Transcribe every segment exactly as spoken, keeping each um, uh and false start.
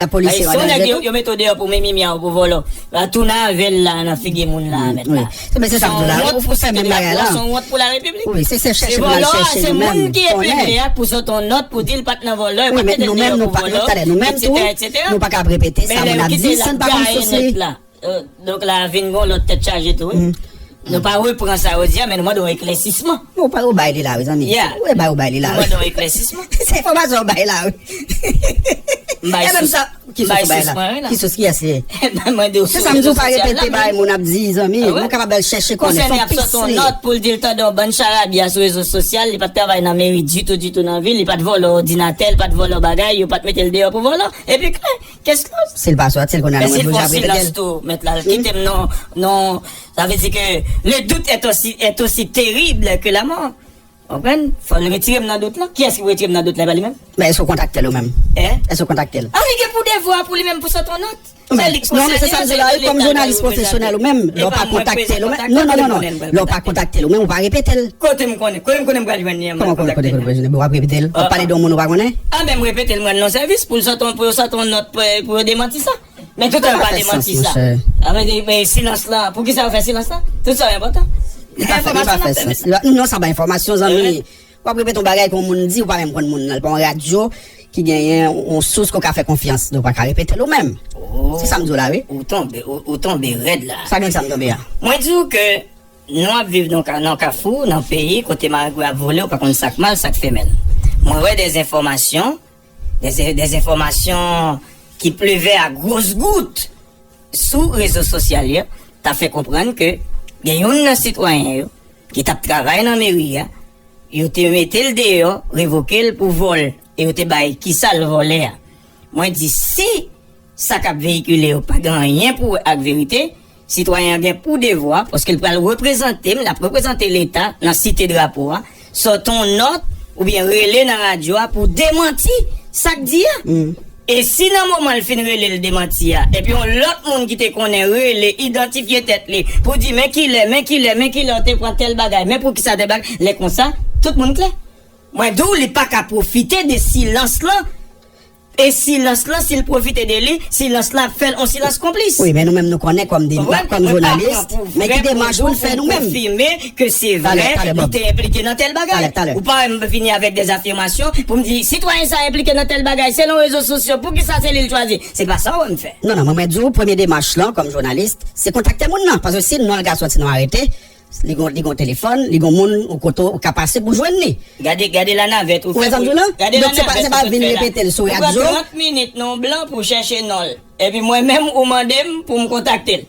Lapolis se yon danje tou. Yo mete w deyò pou mimimi a, pou vòlò. Va tounen avè l la nan figi moun la, mèt la. Men se sa m di w la, ou fè menm bagay la. Se yon wont pou la Repiblik. Wi, se, se chèche pou l al chèche nou menm. Se moun ki epegle a pou sot yon nòt pou di l pa t nan vòlò, yo pa t mete l deyò pou vòlò, etsetera, etsetera. Nou menm tou, nou pa ka ap repete sa moun ap di san n pa konn sous li. Donk la vin gon lòt tèt chaje tou, wi. Nou pa repran sa yo di a, men nou mande yon eklèsisman. Ou pa ou bay li la, wi, zanmi. Ou bay, ou bay li la, wi. Nou mande yon eklèsisman. Se enfòmasyon ou bay la, wi. M bay sous mwen, wi, la. Ki sous ou bay la? Ki sous, kiyès li ye? Se sa m di w, pa repete bagay moun ap di, zanmi. Nou kapab al chèche konnen, se yon pis li ye. Konsène ap sot yon nòt pou l di l tande yon bann charabya sou rezo sosyal, li pa t travay nan meri ditou, ditou nan vil, li pa t vòlò òdinatè, li pa t vòlò bagay, yo pa t mete l deyò pou vòlò. Epi klè. Kès lòt? Si l pa sòti l, kounye a nou menm nou ap repete l. Mèt la, kite m non, non. Sa vle di ke le doute est aussi, est aussi terrible que la mort. Konprann? Fò l retire m nan dout la. Kiyès ki pou retire m nan dout la? E pa li menm? Men èske w kontakte l ou menm? Èske w kontakte l? A, li gen pou devwa pou li menm pou sot yon nòt. Non, men se sa m di la, wi, kòm jounalis pwofesyonèl ou menm, lè w pa kontakte l ou menm, non, non, non, non, lè w pa kontakte l ou menm, ou pa repete l. Kote m konnen? Kote m konnen m pral jwenn li an? Kòman konnen kote w pral jwenn li? W ap repete l? W ap pale de yon moun ou pa konnen? A, men m repete l, m rann li yon sèvis pou l sot yon, pou yo sot yon nòt pou, pou yo demanti sa. Men tout an yo pa demanti sa. Sa pa fè sans, monchè. A, men, men silans lan, poukisa yo fè silans lan? Tout sa yo enpòtan. Li pa fè, li pa fè sans. Non, sa pa enfòmasyon, zanmi. W ap repete yon bagay ke yon moun di, ou pa menm konn moun nan, li pa yon radyo ki genyen yon sous ke w ka fè konfyans, donk ou pa ka repete l ou menm. Se sa m di w la, wi. Ou tonbe, ou, ou tonbe rèd la. Sa gen sa m tonbe a? Mwen di w ke nou ap viv nan ka-, nan kafou, nan peyi kote marengwen ap vole, ou pa konn sa k mal, sa k femèl. Mwen wè de enfòmasyon, de, de enfòmasyon ki pleve a gwos gout sou rezo sosyal yo, ta fè konprann ke gen youn nan sitwayen yo ki t ap travay nan meri a, yo te mete l deyò, revoke l pou vòl, e yo te bay kisa l vòlè a. Mwen di, si sa k ap veyikile yo pa gen anyen pou wè ak verite, sitwayen an gen pou devwa, paske l pral reprezante m, l ap reprezante Leta nan site drapo a, sot yon nòt oubyen rele nan radyo a pou demanti sa k di a. E si nan moman l fin rele l demanti a, epi yon lòt moun ki te konnen rele, idantifye tèt li, pou di, men kilè, men kilè, men kilè w te pran tèl bagay, men poukisa tèl bagay, lè konsa, tout moun klè. Mwen di w, li pa ka pwofite de silans lan. E silans lan, si l pwofite de li, silans lan ap fè l yon silans konplis. Wi, men nou menm nou konnen kòm de, kòm jounalis, men ki demach pou n fè nou menm? Talè, talè, Bob. Talè, talè. Ou pa wè m vini avèk de afimasyon pou m di, sitwayen sa enplike nan tèl bagay, selon rezo sosyo, poukisa se li l chwazi? Se pa sa w wè m fè. Non, non, mwen, mwen di w, premye demach lan, kòm jounalis, se kontakte moun nan. Paske si non l ka sòti nan arete, li gon, li gon telefòn, li gon moun ou kote ou ka pase pou jwenn li. Gade, gade lanavèt ou fè. Ou wè sa m di w la? Donk, se pa, se pa vin repete l sou radyo. Ou pran trant minit nan yon blan pou chèche non l. Epi mwen menm, ou mande m pou m kontakte l.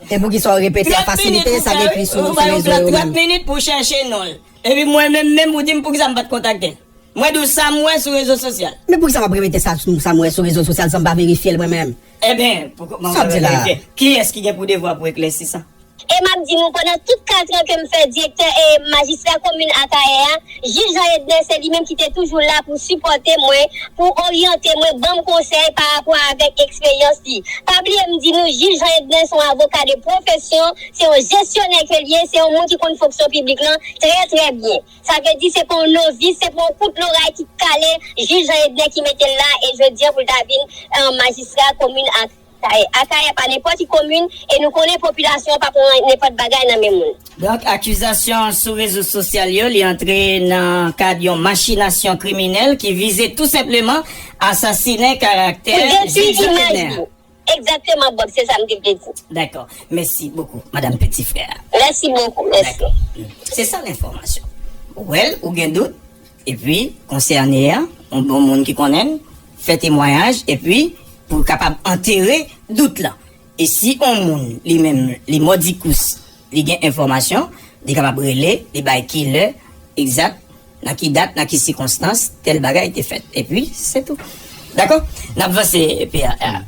E poukisa w repete a fasilite sa gen plis sou, sou rezo yo menm? Trant minit pou chèche non l. Epi mwen menm, menm ou di m poukisa m pa t kontakte l. Mwen di w sa m wè sou rezo sosyal. Men poukisa m ap repete sa, sa m wè sou rezo sosyal san m pa verifye l mwen menm? Ebyen, pou, sa w di la? Kiyès ki gen pou devwa pou eklèsi sa? E m ap di nou, pandan tout katran ke m fè direktè e majistra komin Akayè a, jij Jean Edner se li menm ki te toujou la pou sipòte mwen, pou oryante mwen, ban m konsèy pa rapò avèk eksperyans li. Pa bliye m di nou, jij Jean Edner se yon avoka de pwofesyon, se yon jesyonè ke l ye, se yon moun ki konn fonksyon piblik lan trè, trè byen. Sa vle di se pa yon novis, se pa yon kout loray ki kale jij Jean Edner ki mete l la, e jodi a pou l ta vin, eh, majistra komin Akayè. Akayè pa nenpòt ki komin, e nou konnen popilasyon an pa pran nenpòt bagay nan men moun. Donk, akizasyon sou rezo sosyal yo, li antre nan kad yon machinasyon kriminèl ki vize tou senpleman asasinen karaktè Jean Edner. Egzakteman, Bob, se sa m te vle di. Dakò. Mèsi bokou, Madam Petit Frère. Mèsi bokou, mèsi. Dakò. Se sa lenfòmasyon. Ou wè l, ou gen dout, epi konsène a, yon bon moun ki konnen l, fè temwayaj, epi pou kapab antere dout lan. E si yon moun, li menm, li mòdikous, li gen enfòmasyon, li kapab rele, li bay ki lè egzak, nan ki dat, nan ki sikonstans, tèl bagay te fèt. Epi, se tou. Dakò? N ap vanse, epi, a, a,